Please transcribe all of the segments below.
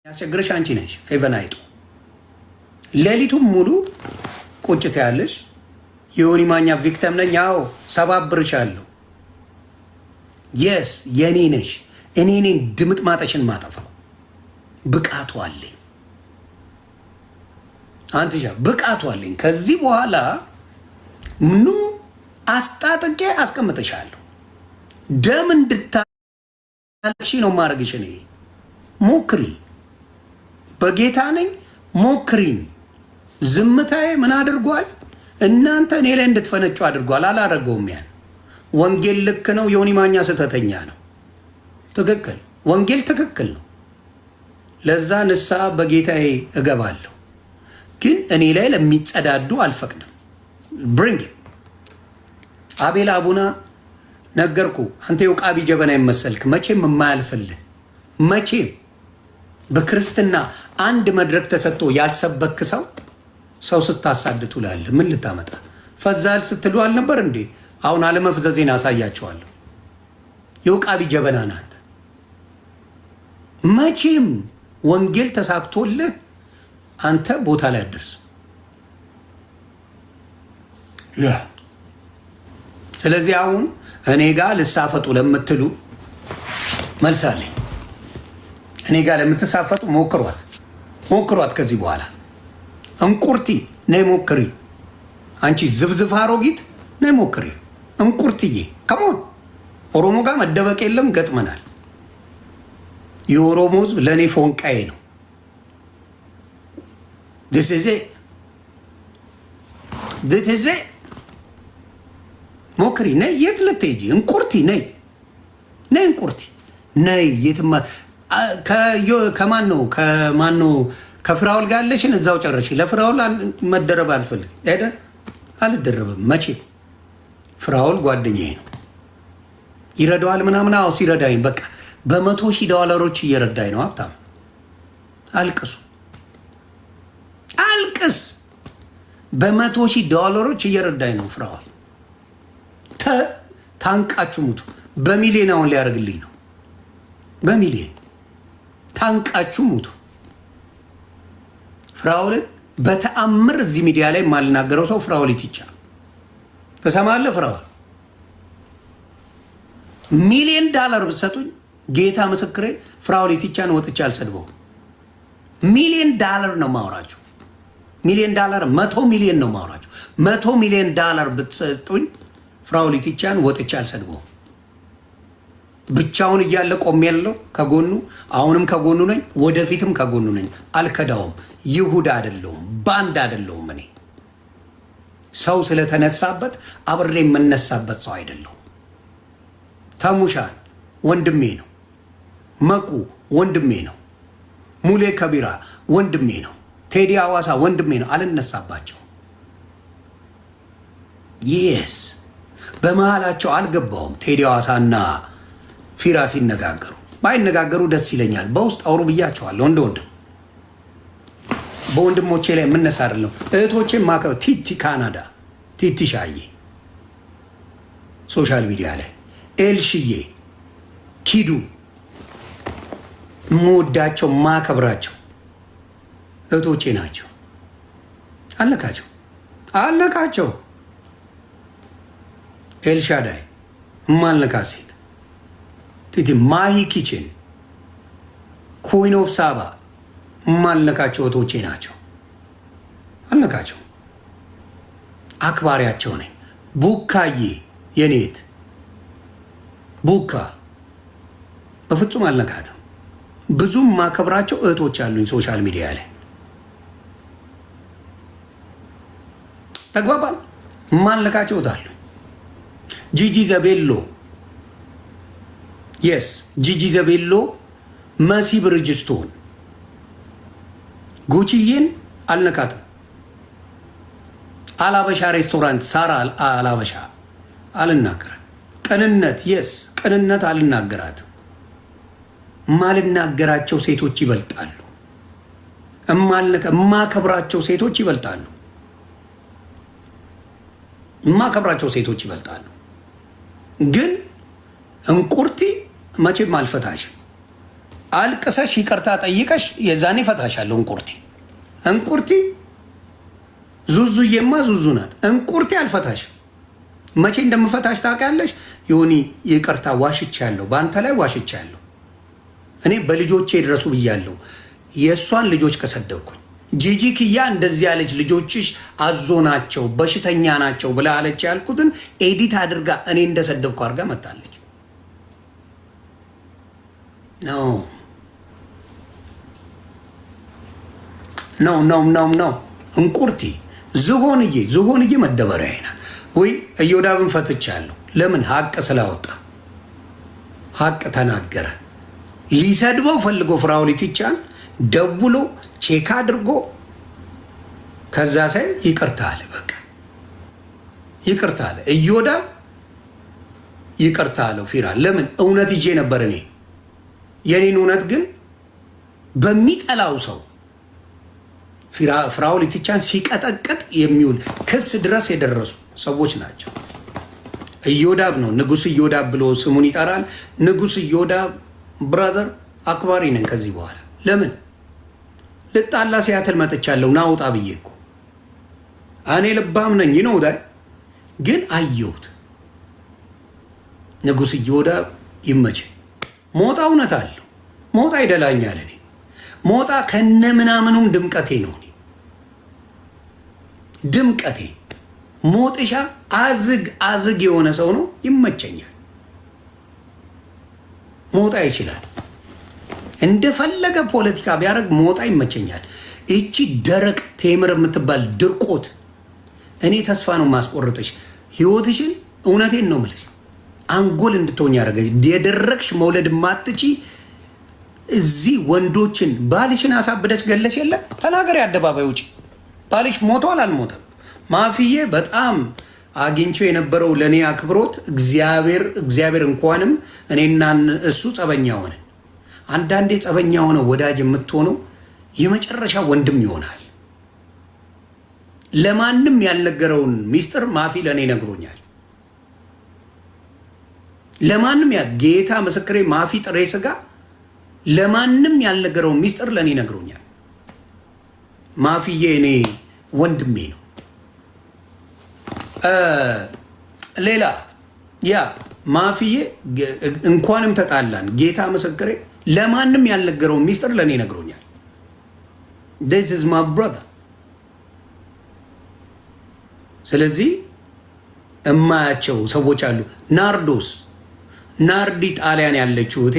ያስቸግረሽ አንቺ ነሽ። ፌቨን አይጡ ሌሊቱም ሙሉ ቁጭት ያለሽ የዮኒ ማኛ victim ነኝ። አዎ ሰባብርሻለሁ። Yes፣ የኔ ነሽ። እኔ ነኝ ድምጥማጠሽን ማጠፋው። ብቃቱ አለኝ። አንትሻ ብቃቱ አለኝ። ከዚህ በኋላ ምኑ አስጣጥቄ አስቀምጥሻለሁ። ደም እንድታለቅሺ ነው ማድረግሽ። እኔ ሞክሪ፣ በጌታ ነኝ፣ ሞክሪኝ። ዝምታዬ ምን አድርጓል? እናንተ እኔ ላይ እንድትፈነጩ አድርጓል። አላረገውም። ያን ወንጌል ልክ ነው። ዮኒ ማኛ ስህተተኛ ነው። ትክክል፣ ወንጌል ትክክል ነው። ለዛ ንስሐ በጌታዬ እገባለሁ። ግን እኔ ላይ ለሚጸዳዱ አልፈቅድም። Bring አቤል አቡና ነገርኩ። አንተ የውቃቢ ጀበና ይመሰልክ መቼም የማያልፍልህ፣ መቼም በክርስትና አንድ መድረክ ተሰጥቶ ያልሰበክ ሰው፣ ሰው ስታሳድ ትውላለህ። ምን ልታመጣ ፈዛል ስትሉ አልነበር እንዴ? አሁን አለመፍዘዜን አሳያቸዋለሁ። የውቃቢ ጀበና ናት። መቼም ወንጌል ተሳክቶልህ አንተ ቦታ ላይ አደርስ። ስለዚህ አሁን እኔ ጋር ልሳፈጡ ለምትሉ መልሳለኝ። እኔ ጋር ለምትሳፈጡ ሞክሯት፣ ሞክሯት። ከዚህ በኋላ እንቁርቲ ነይ ሞክሪ። አንቺ ዝፍዝፍ አሮጊት ነይ ሞክሪ። እንቁርትዬ come on፣ ኦሮሞ ጋር መደበቅ የለም፣ ገጥመናል። የኦሮሞ ህዝብ ለእኔ ፎንቃዬ ነው። ዜ ሞክሪ፣ ነይ። የት ልትሄጂ? እንቁርቲ ነይ፣ ነይ፣ እንቁርቲ ነይ። የትማ ከማን ነው ከማን ነው ከፍራውል ጋር ያለሽን እዛው ጨረሽ። ለፍራውል መደረብ አልፈልግም። ሄደ አልደረብም መቼ። ፍራውል ጓደኛዬ ነው፣ ይረዳዋል ምናምን። አዎ ሲረዳኝ በቃ በ100,000 ዶላሮች እየረዳኝ ነው። ሀብታም አልቅሱ፣ አልቅስ። በ100,000 ዶላሮች እየረዳኝ ነው ፍራውል። ታንቃችሁ ሙቱ። በሚሊዮን አሁን ሊያደርግልኝ ነው። በሚሊዮን ታንቃችሁ ሙቱ። ፍራውልን በተአምር እዚህ ሚዲያ ላይ የማልናገረው ሰው ፍራውል ይትቻ ትሰማለህ? ፍራውል ሚሊዮን ዳላር ብትሰጡኝ ጌታ ምስክሬ ፍራውል ኢቲቻን ወጥቼ አልሰድበውም። ሚሊዮን ዳላር ነው ማውራችሁ። ሚሊዮን ዳላር፣ 100 ሚሊዮን ነው ማውራችሁ። 100 ሚሊዮን ዳላር ብትሰጡኝ ፍራውል ኢቲቻን ወጥቼ አልሰድበውም። ብቻውን እያለ ቆሜ ያለው ከጎኑ፣ አሁንም ከጎኑ ነኝ፣ ወደፊትም ከጎኑ ነኝ። አልከዳውም። ይሁዳ አይደለሁም፣ ባንዳ አይደለሁም። እኔ ሰው ስለተነሳበት አብሬ የምነሳበት ሰው አይደለሁም። ተሙሻን ወንድሜ ነው። መቁ ወንድሜ ነው። ሙሌ ከቢራ ወንድሜ ነው። ቴዲ አዋሳ ወንድሜ ነው። አልነሳባቸው። Yes፣ በመሃላቸው አልገባውም። ቴዲ አዋሳና ፊራ ሲነጋገሩ ባይነጋገሩ ደስ ይለኛል። በውስጥ አውሩ ብያቸዋለሁ። እንደ ወንድም በወንድሞቼ ላይ የምነሳ አይደለም። እህቶቼ ማከ ቲቲ ካናዳ፣ ቲቲ ሻዬ social media ላይ ኤልሽዬ ኪዱ የምወዳቸው ማከብራቸው እህቶቼ ናቸው። አለካቸው አለካቸው። ኤልሻዳይ እማልነካት ሴት ቲቲ ማሂ kitchen፣ Queen of ሳባ እማልነካቸው እህቶቼ ናቸው። አልነካቸው፣ አክባሪያቸው ነኝ። ቡካዬ የኔት ቡካ በፍጹም አልነካትም። ብዙም ማከብራቸው እህቶች አሉኝ social media ላይ፣ ተግባባል። ማልነካቸው እህት አሉኝ። ጂጂ ዘቤሎ፣ yes፣ ጂጂ ዘቤሎ፣ መሲ ብርጅስቶን፣ ጉቺዬን አልነካትም። አላበሻ ሬስቶራንት ሳራ አላበሻ አልናገርም። ቅንነት፣ yes፣ ቅንነት አልናገራትም። ማልናገራቸው ሴቶች ይበልጣሉ። እማከብራቸው ሴቶች ይበልጣሉ። እማከብራቸው ሴቶች ይበልጣሉ። ግን እንቁርቲ መቼም አልፈታሽም። አልቅሰሽ ይቅርታ ጠይቀሽ የዛኔ ፈታሻለሁ። እንቁርቲ እንቁርቲ ዙዙዬማ ዙዙ ናት። እንቁርቲ አልፈታሽም። መቼ እንደምፈታሽ ታውቂያለሽ? ዮኒ ይቅርታ ዋሽቻለሁ፣ በአንተ ላይ ዋሽቻለሁ። እኔ በልጆቼ ድረሱ ብያለሁ። የእሷን ልጆች ከሰደብኩኝ ጂጂ ክያ እንደዚህ ያለች ልጆችሽ አዞ ናቸው በሽተኛ ናቸው ብላ አለች ያልኩትን edit አድርጋ እኔ እንደሰደብኩ አድርጋ መጣለች። No, no, no, no, no። እንቁርቲ ዝሆንዬ ዝሆንዬ መደበሪያ ናት። ወይ እዮዳብን ፈትቻለሁ። ለምን? ሀቅ ስላወጣ፣ ሀቅ ተናገረ። ሊሰድበው ፈልጎ ፍራኦል ኢቲቻን ደውሎ check አድርጎ ከዛ ሳይ ይቅርታ አለ። በቃ ይቅርታ አለ። እዮዳብ ይቅርታ አለው ፊራ። ለምን? እውነት ይዤ ነበር እኔ። የኔን እውነት ግን በሚጠላው ሰው ፍራኦል ኢቲቻን ሲቀጠቅጥ የሚውል ክስ ድረስ የደረሱ ሰዎች ናቸው። እዮዳብ ነው ንጉስ እዮዳብ ብሎ ስሙን ይጠራል። ንጉስ እዮዳብ brother አክባሪ ነን ከዚህ በኋላ። ለምን ልጣላ ሲያትል መጥቻለሁ ናውጣ ብዬ እኮ እኔ ልባም ነኝ ነው፣ ግን አየሁት። ንጉስ እዮዳብ ይመች። ሞጣ እውነት አለው። ሞጣ ይደላኛል። እኔ ሞጣ ከነ ምናምኑም ድምቀቴ ነው። እኔ ድምቀቴ ሞጥሻ አዝግ አዝግ የሆነ ሰው ነው። ይመቸኛል። ሞጣ ይችላል። እንደፈለገ ፖለቲካ ቢያደርግ ሞጣ ይመቸኛል። እቺ ደረቅ ቴምር የምትባል ድርቆት እኔ ተስፋ ነው ማስቆርጥሽ ህይወትሽን። እውነቴን ነው የምልሽ፣ አንጎል እንድትሆኝ ያደረገች የደረቅሽ መውለድ ማትቺ እዚህ ወንዶችን ባልሽን አሳብደች ገለሽ የለ ተናገሪ፣ አደባባይ ውጪ። ባልሽ ሞቷል አልሞተም? ማፍዬ በጣም አግኝቼው የነበረው ለእኔ አክብሮት እግዚአብሔር እግዚአብሔር እንኳንም እኔና እሱ ጸበኛ ሆነን። አንዳንዴ ጸበኛ ሆነ ወዳጅ የምትሆነው የመጨረሻ ወንድም ይሆናል። ለማንም ያልነገረውን ሚስጥር ማፊ ለእኔ ነግሮኛል። ለማንም ያ ጌታ ምስክሬ ማፊ ጥሬ ስጋ ለማንም ያልነገረውን ሚስጥር ለእኔ ነግሮኛል። ማፊዬ እኔ ወንድሜ ነው። ሌላ yeah ማፊዬ እንኳንም ተጣላን፣ ጌታ ምስክሬ ለማንም ያልነገረውን ሚስጥር ለእኔ ነግሮኛል። This is my brother። ስለዚህ እማያቸው ሰዎች አሉ። ናርዶስ ናርዲ ጣሊያን ያለችው እህቴ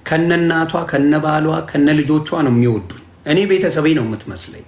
ከነናቷ ከነ ባሏ ከነ ልጆቿ ነው የሚወዱኝ። እኔ ቤተሰቤ ነው የምትመስለኝ።